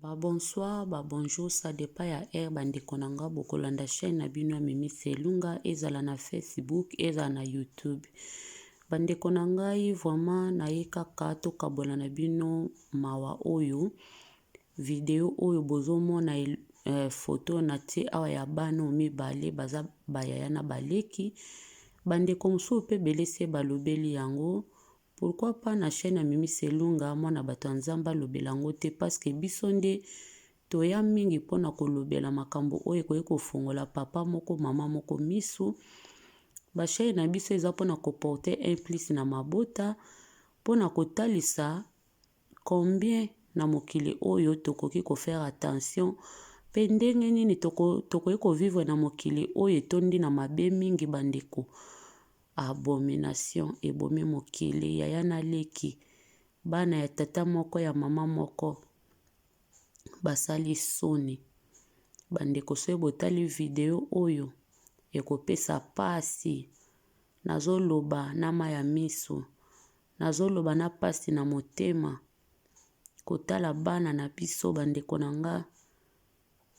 Ba bonsoir, ba bonjour, ça dépend ya heure ba ndeko na nga bokolanda chaîne na bino ya Mimi Selunga ezala na Facebook ezala na YouTube. Ba ndeko na ngai vraiment naye kaka tokabola na bino mawa oyo video oyo bozomona eh, photo na tie awa ya bana mibale baza bayaya na baleki bandeko mosusu mpe ebele se balobeli yango. Pourquoi pas na chaîne ya Mimi Selunga mwana bato ya Nzambe alobela yango te parce que biso nde toya mingi mpona kolobela makambo oyo ekoki kofongola papa moko mama moko misu. Ba chaîne na biso eza mpona koporter un plus na mabota mpona kotalisa combien na mokili oyo tokoki kofaire attention mpe ndenge nini tokoki kovivre na mokili oyo etondi na mabe mingi bandeko. Abomination ebomi mokili yaya na leki bana ya tata moko ya mama moko basali soni bandeko soki botali video oyo ekopesa pasi nazoloba na mayi ya miso nazoloba na pasi na motema kotala bana na biso bandeko na nga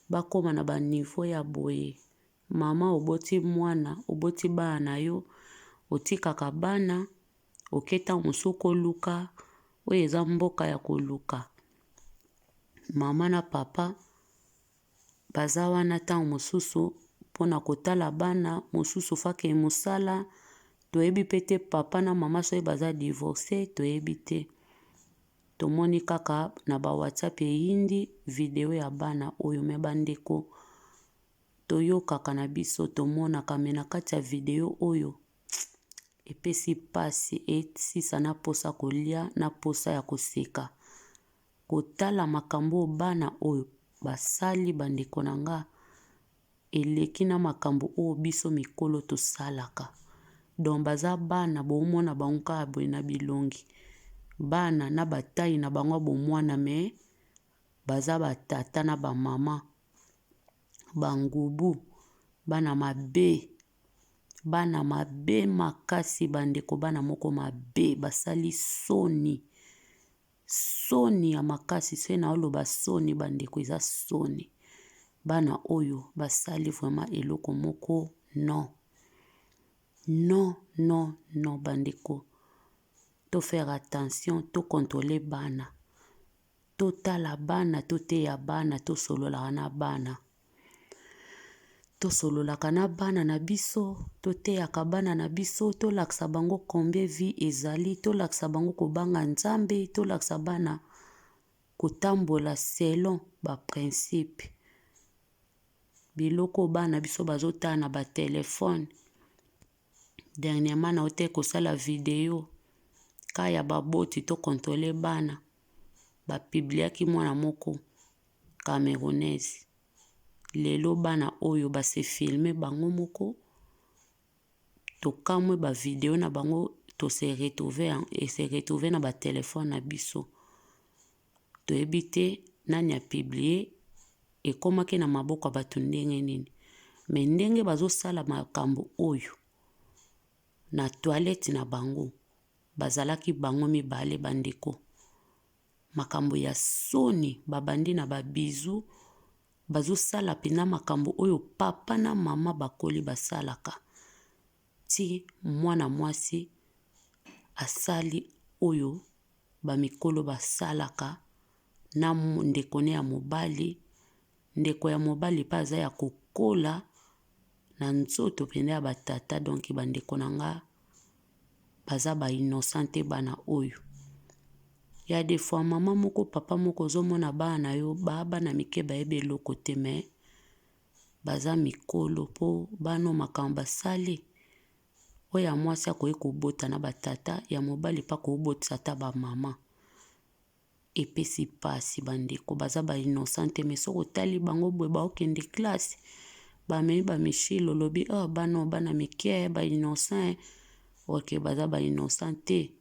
bakoma na ba niveau ya boye. Mama oboti mwana, oboti bana na yo, otikaka bana, oke ntango mosusu koluka, oyo eza mboka ya koluka. Mama na papa baza wana ntango mosusu mpona kotala bana, mosusu fake mosala, toyebi pe te papa na mama soki baza divorce, toyebi te. Tomoni kaka na ba WhatsApp eyindi video ya bana oyo me bandeko toyokaka na biso tomonaka me na kati ya video oyo epesi pasi esisa na posa kolia na posa ya koseka kotala makambo oyo bana oyo basali bandeko na nga eleki na makambo oyo biso mikolo tosalaka donc baza bana bomona bango kaka boye na bilongi bana na batayi na bango ya bomwana me baza batata na bamama bangubu bana mabe bana mabe makasi bandeko bana moko mabe basali soni soni ya makasi soki naoloba soni bandeko eza soni bana oyo basali vraiment eloko moko non non non non bandeko to faire attention to contrôler bana totala bana toteya bana tosololaka na bana tosololaka na bana na biso toteyaka bana na biso tolakisa bango combien vie ezali tolakisa bango kobanga nzambe tolakisa bana kotambola selon baprincipe biloko bana biso bazotala na batelefone dernièrement naote kosala video ka ya baboti to contrôle bana bapibliaki mwana moko camerounaise lelo bana oyo base filme bango moko tokamwe bavideo na bango tose retrouve ese retrouve na batelefone na biso toyebi te nani apiblie ekomaki na maboko ya bato ndenge nini me ndenge bazosala makambo oyo na toilette na bango bazalaki bango mibale bandeko makambo ya soni babandi na babizu bazosala mpena makambo oyo papa na mama bakoli basalaka ti mwana mwasi asali oyo bamikolo basalaka na ndeko ne ya mobali ndeko ya mobali mpe aza ya kokola na nzoto mpenza ya batata donk bandeko na nga baza ba innocent te bana oyo ya des fois mama moko papa moko ozomona bana na yo baa bana mike bayebi eloko te me baza mikolo mpo bana makambo basali oyo ya mwasi akoki kobota na batata ya mobali mpe akobotisa ata bamama epesi mpasi bandeko baza ba innocent te me soki otali bango boye baokende classe bamemi bamishile olobi oh, bana oyo bana mike ba innocent ok baza ba innocent te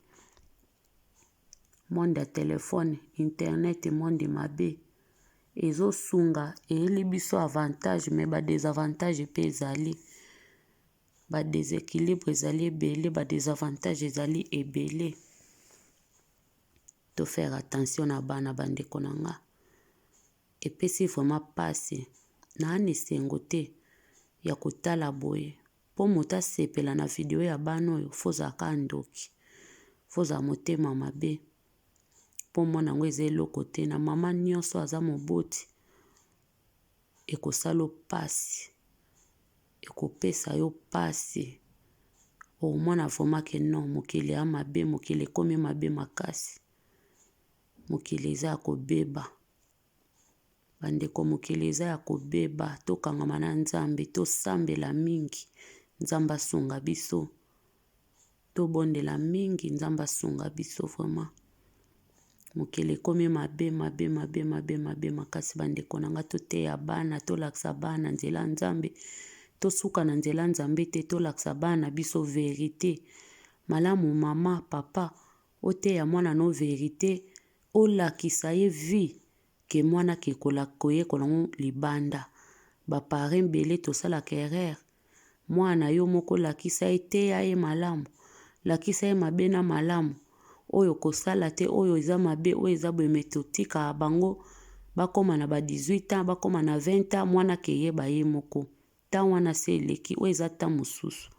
monde ya telefone internet monde mabe ezosunga eyeli biso avantage me ba désavantage mpe ezali ba déséquilibre ezali ebele ba désavantage ezali ebele to faire attention na bana bandeko na nga. Epesi vraiment pasi. Naa na esengo te ya kotala boye. Po moto asepela na video ya bana oyo faut ozala kaka ndoki. Faut ozala motema mabe. Po omona yango eza eloko te. Na mama nyonso aza moboti ekosala yo pasi. Ekopesa yo pasi. Okomona vraiment que non mokili ya mabe, mokili ekomi mabe makasi. Mokili eza ya kobeba. Bandeko mokili eza ya kobeba, tokangama na Nzambe, tosambela mingi, Nzambe asunga biso. Tobondela mingi, Nzambe asunga biso vraiment. Mokili ekomi mabe mabe mabe mabe mabe makasi bandeko na nga, toteya bana, tolakisa bana nzela Nzambe, tosuka na nzela Nzambe te, tolakisa bana biso verite. Malamu mama, papa, oteya mwana no verite, olakisa ye vie ke mwana ake koyekola yango libanda. Ba parents ebele tosalaka erreur. Mwana yo moko lakisa ye, teya ye malamu, lakisa ye mabe na malamu, oyo kosala te, oyo eza mabe, oyo eza boye, mais totikaka bango bakoma na ba 18 ans, bakoma na 20 ans, mwana akeyeba ye moko. Temps wana se eleki, oyo eza temps mosusu.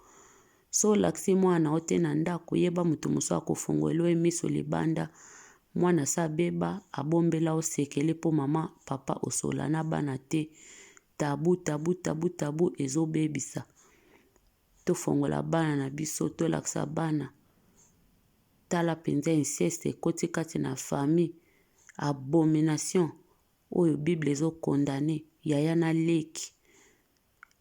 So olakisi mwana yo te na ndako, yeba moto mosusu akofongola ye miso libanda. Mwana se abeba, abombela yo sekele po mama, papa osola na bana te. Tabu, tabu, tabu, tabu ezobebisa. Tofongola bana na biso, tolakisa bana. Tala mpenza inceste ekoti kati na famille, abomination oyo Bible ezo condamner yaya na leki.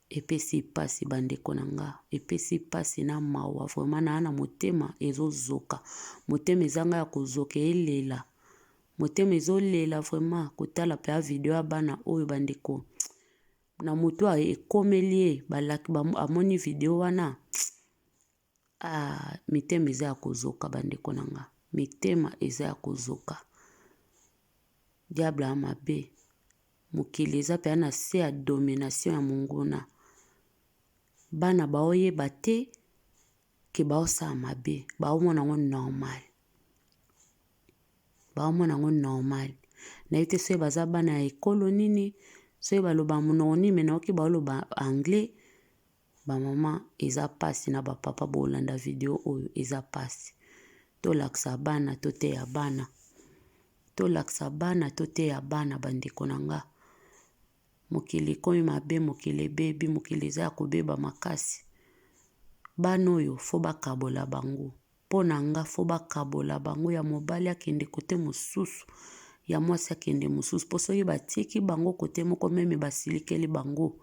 Epesi pasi bandeko na nga, epesi pasi na mawa vraiment na na motema ezozoka. Motema ezanga ya kozoka elela. Motema ezolela vraiment kotala pe video ya bana oyo bandeko. Na moto ekomeli ye balaki amoni video wana. Ah, mitema eza ya kozoka bandeko na nga. Mitema eza ya kozoka. Diable ya mabe. Mokili eza pe na se ya domination ya monguna. Bana baoyeba te ke baosala mabe, baomona yango normal. Baomona yango normal. Nayebi te soki baza bana ya ekolo nini, soki baloba monoko nini, mais nayoki baoloba anglais. Ba mama eza pasi na ba papa bolanda video oyo eza pasi. Tolakisa bana, toteya bana. Tolakisa bana, toteya bana bandeko na nga. Mokili ekomi mabe, mokili ebebi, mokili eza ya kobeba makasi. Bana oyo faut bakabola bango. Mpo na nga faut bakabola bango, ya mobali akende kote mosusu, ya mwasi akende mosusu. Po soki batiki bango kote moko meme basilikeli bango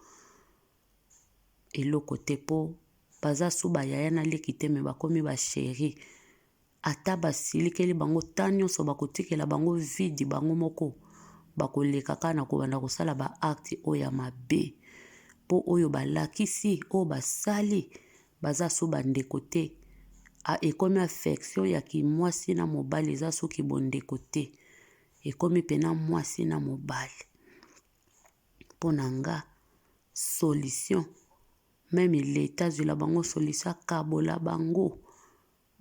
eloko te, po baza su bayaya na leki te, me bakomi ba chéri. Ata basilikeli bango ta nyonso bakotikela bango vide, bango moko bakoleka kaka na kobanda kosala ba acte oyo ya mabe. Po oyo balakisi, oyo basali, baza su bandeko te. Ekomi affection ya kimwasi na mobali, eza soki bondeko te. Ekomi pena mwasi na mobali. Mpo na nga solution, meme l'État azwela bango solution, akabola bango.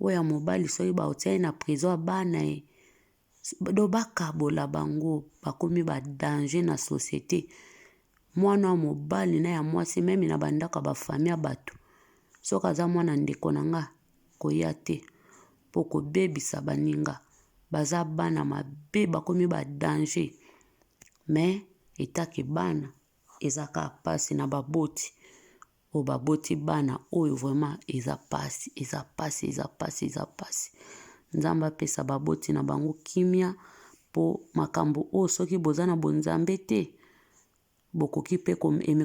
Oyo ya mobali soki baotia ye na prison ya bana ye, do bakabola bango, bakomi ba danger na société. Mwana ya mobali na ya mwasi meme na bandako ya ba famille ya bato, soki aza mwana ndeko na nga koya te po kobebisa baninga. Baza bana mabe, bakomi ba danger. Mais etake bana eza kaka pasi na baboti oyo baboti bana oyo vraiment eza pasi, eza pasi, eza pasi, eza pasi. Nzambe apesa baboti na bango kimia, po makambo oyo soki boza na bonzambe te, bokoki pe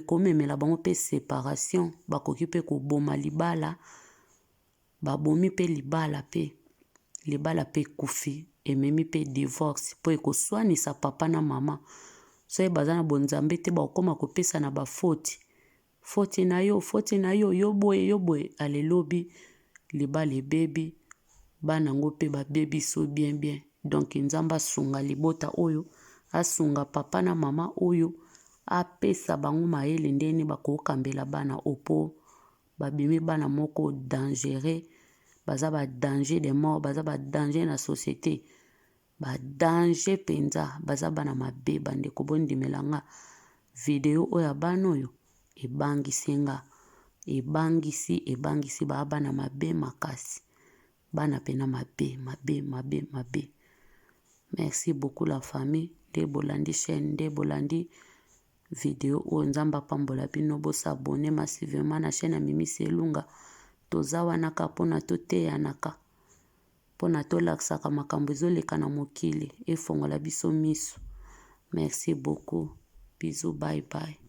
komemela bango pe séparation, bakoki pe koboma libala, babomi pe libala pe libala pe ekufi, ememi pe divorce, po ekoswanisa papa na mama. Soki baza na bonzambe te, bakokoma kopesa na bafoti. Foti na yo, foti na yo, yo boye, yo boye. Ale lobi libala ebebi, bana yango pe babebi so bien bien. Donc Nzambe asunga libota oyo, asunga papa na mama oyo, apesa bango mayele ndenge bakokambela bana opo babimi bana moko dangereux, baza ba danger de mort, baza ba danger na société. Ba danger penza baza bana mabe bandeko bondimela nga video oyo ya bana oyo ebangisi nga ebangisi ebangisi ba bana mabe makasi bana pena mabe mabe mabe mabe merci beaucoup la famille nde bolandi chaîne nde bolandi video oyo nzambe apambola bino bosabone massivement na chaîne ya Mimi Selunga toza wana ka mpona toteyanaka pona tolakisaka makambo ezoleka na mokili efongola biso misu merci beaucoup bisous bye bye.